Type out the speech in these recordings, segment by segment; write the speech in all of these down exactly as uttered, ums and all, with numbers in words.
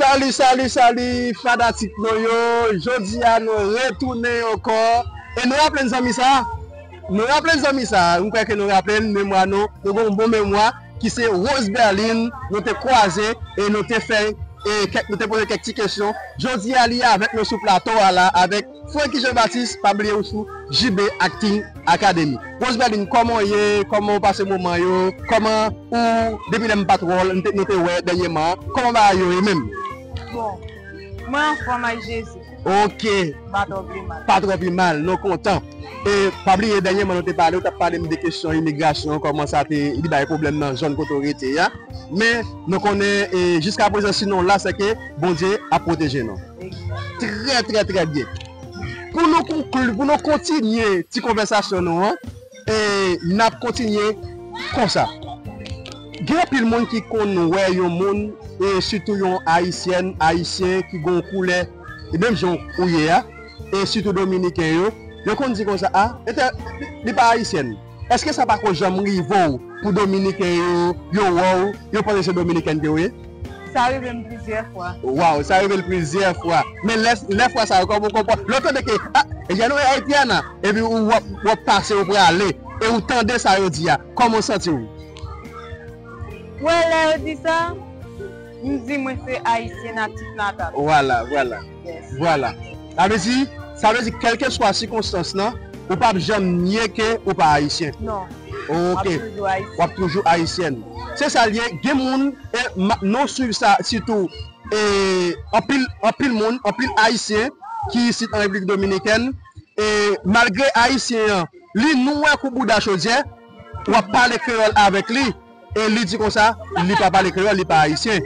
Salut, salut, salut, fanatik nou yo. Jodi a nou retounen ankò. E nou raple n zanmi sa? Nou raple n zanmi sa? M kwè ke nou raple n, memwa nou, nou gen yon bon memwa, ki se Rose Berline, nou te kwaze e nou te fè, e kèk, nou te poze kèk ti kesyon. Jodi a li avèk nou sou plato a la, avèk Francky Jean Baptiste, pa bliye ou sou J B Acting Academy. Rose Berline, kòman w ye? Kòman w pase moman yo? Kòman ou, depi lè m pa t wè w, nou te, nou te wè dènyèman, kòman bagay yo ye menm? Bon, mwen anfòm ak Jezi. Ok. Pa twò pi mal. Pa twò pi mal, nou kontan. E pa bliye dènyèman nou te pale, ou t ap pale m de kesyon imigrasyon, kòman sa te, li bay pwoblèm nan zòn kote w rete a. Men nou konnen, e, jiskaprezan, si nou la, se ke Bondye ap pwoteje nou. Trè, trè, trè byen. Pou nou konkli, pou nou kontinye ti konvèsasyon nou an, e n ap kontinye konsa. Gen anpil moun ki konn wè yon moun, e sitou yon Ayisyèn, Ayisyen ki gen yon koulè, e menm jan ou ye a, e sitou Dominiken yo, yo konn di konsa, a, entè, li pa Ayisyèn. Èske sa pa ko janm rive w pou Dominiken yo, yo wè w, yo panse se Dominikèn ke w ye? Sa rive m plizyè fwa. Waw, sa rive l plizyè fwa. Men lè, lè fwa sa yo, kòman w konpòte? Lè w tande ke, a, January Haitiana, epi ou w ap, w ap pase, ou prale, e ou tande sa yo di a, kòman w santi w? Wè, lè yo di sa, m di mwen se Ayisyen natif natal. Vwala, vwala. Yes. Vwala. Sa vle di, sa vle di, kèlkeswa sikonstans lan, ou p ap janm nye ke ou pa Ayisyen. Non. Ok. M ap toujou Ayisyen. W ap toujou Ayisyèn. Se sa l ye, gen moun, e, m ap, nou swiv sa, sitou, e, anpil, anpil moun, anpil Ayisyen ki isit an Repiblik Dominikèn, e, malgre Ayisyen an, li nwè kou bouda chodyè, w ap pale kreyòl avèk li, e li di konsa, li pa pale kreyòl, li pa Ayisyen.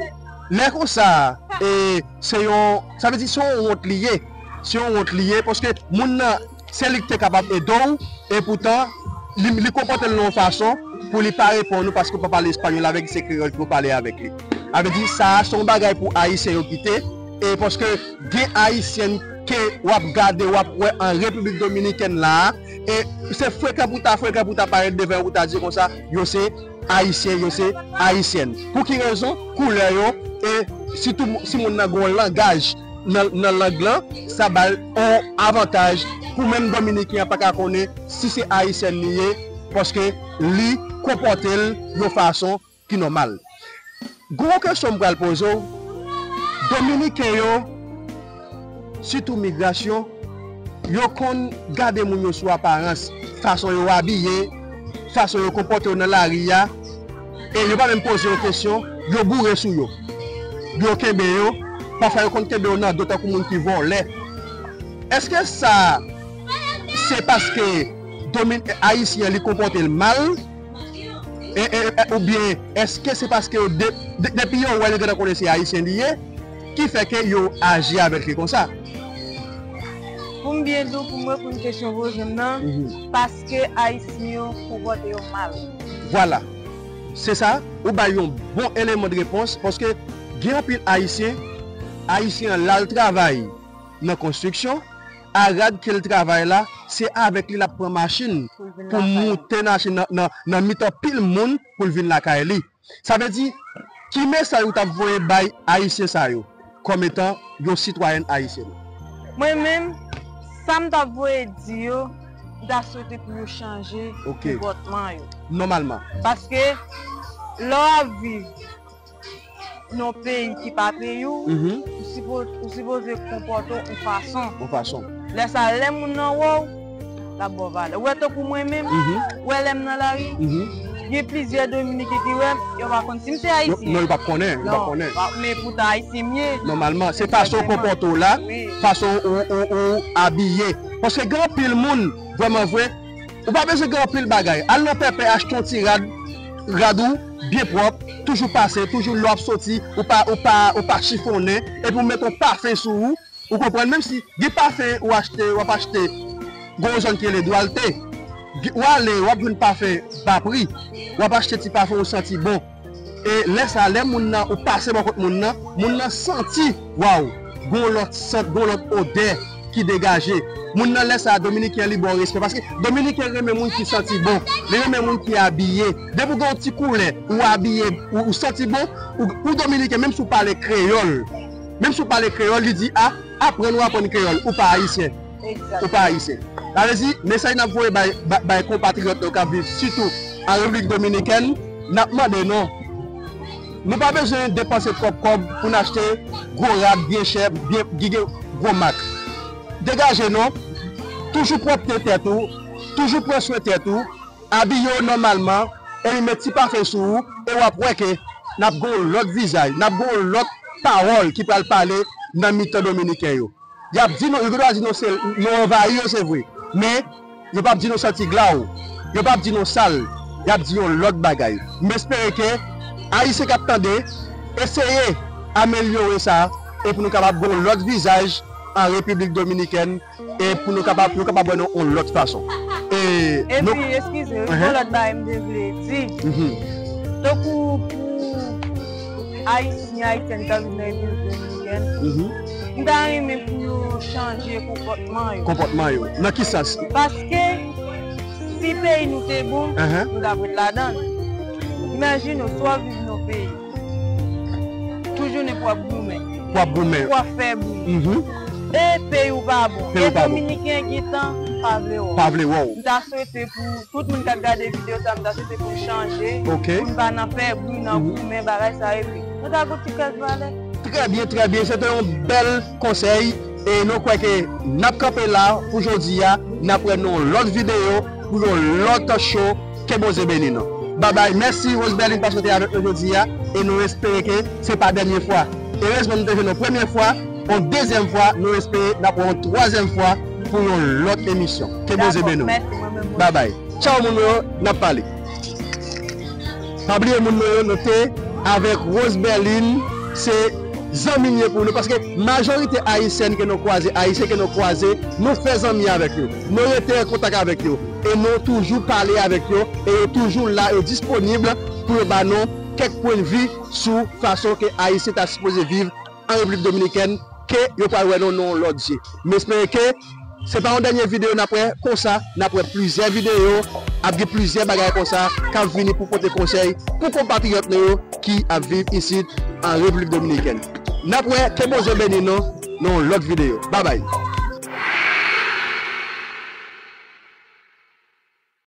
Lè konsa, e, se yon, sa vle di se yon wont li ye. Se yon wont li ye, paske moun nan, se li ki te kapab ede w, e poutan, li, li konpòte l nan yon fason pou li pa reponn ou paske w pa pale espanyòl avèk li, se kreyòl pou w pale avèk li. Sa vle di, sa a se yon bagay pou Ayisyen yo kite, e paske gen Ayisyen ke w ap gade, w ap wè an Repiblik Dominikèn la a, e se frekan pou ta, frekan pou ta parèt devan yo pou ta di konsa, yo se Ayisyen, yo se Ayisyèn. Pou ki rezon? Koulè yo, e sitou si moun nan gen yon langaj nan, nan lang lan, sa ba l yon avantaj pou menm Dominiken an pa ka konnen si se Ayisyèn li ye, paske li konpòte l yon fason ki nòmal. Gwo kesyon m pral poze w, Dominiken yo, sitou migrasyon, yo konn gade moun yo sou aparans, fason yo abiye, fason yo konpòte yo nan lari a, e yo pa menm poze yo kesyon, yo boure sou yo. Yo kenbe yo, pafwa yo konn kenbe yo nan do tankou moun ki vòlè. Èske sa se paske Domin-, Ayisyen li konpòte l mal? E, e, e, oubyen èske se paske yo de-, de-, depi yo wè l, yo gentan konnen se Ayisyen li ye, ki fè ke yo aji avèk li konsa? Pou m byen di w, pou m reponn kesyon poze m nan, paske Ayisyen yo konpòte yo mal. Vwala. Se sa, ou bay yon bon eleman de repons, paske gen anpil Ayisyen, Ayisyen an l al travay nan konstriksyon, a rad ke l travay la, se avèk li l ap pran machin pou moute machin nan, nan, nan mitan pil moun pou l vin lakay li. Sa vle di, ki mesaj ou t ap voye bay Ayisyen sa yo, kòm etan yon sitwayèn ayisyèn? Mwen menm, sa m t ap voye di yo, m ta swete pou yo chanje konpòtman yo. Nòmalman. Paske, lè w ap viv nan yon peyi ki pa peyi w, ou sipo-, ou sipoze konpòte w yon fason. Yon fason. Lè sa, lè moun nan wè w, l ap ba w valè. Ou wè tankou mwen menm, ou wè lè m nan lari, gen plizyè Dominiken ki wè m, yo pa konn si m se Ayisyen. Non, yo pa konnen, yo pa konnen. Non, pa, men poutan Ayisyen m ye. Nòmalman, se fason w konpòte w la, fason ou, ou, ou abiye. Paske gen anpil moun, vrèman vre, ou pa bezwen gen anpil bagay. Al nan Pèpè, achte yon ti rad, rad ou, byen pwòp, toujou pase, toujou lè w ap soti, ou pa, ou pa, ou pa chifonnen, epi ou met yon pafen sou ou, ou konprann, menm si gen pafen ou achte, w ap achte, gen yon zòn ki rele Duarte, w ale, w ap jwenn pafen ba pri, w ap achte ti pafen ou santi bon. E lè sa, lè moun nan, ou pase bò kot moun nan, moun nan santi, waw, gon lòt sant, gon lòt odè ki degaje. Moun nan, lè sa, Dominiken an, li ba w respè. Paske Dominiken renmen moun ki santi bon. Li renmen moun ki abiye. Depi w gen yon ti koulè, ou abiye, ou, ou santi bon, ou, ou Dominiken, menm si w pale kreyòl, Menm si w pale kreyòl, li di, a, aprann ou aprann kreyòl, ou pa ayisyen. Ou pa ayisyen. Sa vle di, mesaj n ap voye bay, bay, bay konpatriyòt nou k ap viv sitou an Repiblik Dominikèn, n ap mande nou. Nou pa bezwen depanse twòp kòb pou n achte gwo rad byen chè, byen, ki gen gwo mak. Degaje nou, toujou pwòpte tèt ou, toujou pran swen tèt ou, abiye w nòmalman, epi met ti pafen sou ou, e w ap wè ke n ap gen yon lòt vizaj, n ap gen yon lòt pawòl ki pral pale nan mitan Dominiken yo. Y ap di nou, yo gen dwa di nou se, nou anvayi yo, se vre. Men, yo p ap di nou santi glaw. Yo p ap di nou sal. Y ap di yon lòt bagay. M espere ke Ayisyen k ap tande, eseye amelyore sa, e pou nou kapab gen yon lòt vizaj an Repiblik Dominikèn, e pou nou kapab, nou kapab wè nou yon lòt fason. E nou Epi, eskize, yon lòt bagay m te vle di. Tankou pou Ayisyen, Ayisyèn k ap viv nan Repiblik Dominikèn, m ta renmen pou yo chanje konpòtman yo. Konpòtman yo. Nan ki sans? Paske si peyi nou te bon, nou t ap ret ladan l. Imajine w, si w ap viv nan yon peyi, tout jounen pou w ap goumen. Pou w ap goumen. Pou w ap fè bri. E peyi w pa bon. E Dominiken gentan pa vle wè w. Pa vle wè w. M ta swete pou tout moun k ap gade videyo sa, m ta swete pou n chanje, pou n pa nan fè bri, nan goumen, bagay sa, epi nou ta gon ti kès valè. Trè byen, trè byen. Se te yon bèl konsèy. E nou kwè ke n ap kanpe la pou jodi a. N ap wè nan yon lòt videyo, pou yon lòt show. Ke Bondye beni nou. Babay. Mèsi, Rose Berline, paske w te avèk nou jodi a. E nou espere ke se pa dènye fwa. Erezman, nou te jwenn yon premye fwa, yon dezyèm fwa, nou espere n ap wè yon twazyèm fwa pou yon lòt emisyon. Ke Bondye beni w. Babay. Tchaw, moun mwen yo, n ap pale. Pa bliye, moun mwen yo, nou te avèk Rose Berline, se zanmi m ye pou nou, paske majorite Ayisyèn ke nou kwaze, Ayisyen ke nou kwaze, nou fè zanmi avèk yo. Nou rete an kontak avèk yo. E nou toujou pale avèk yo. E yo toujou la, yo disponib pou yo ba nou kèk pwennvi sou fason ke Ayisyen ta sipoze viv an Repiblik Dominikèn, ke yo pral wè nou nan yon lòt je. M espere ke se pa yon dènye videyo n ap wè konsa, n ap wè plizyè videyo, ap gen plizyè bagay konsa k ap vini pou pote konsèy pou konpatriyòt nou yo ki ap viv isit an Repiblik Dominikèn. N ap wè, ke Bondye beni nou nan yon lòt videyo. Babay.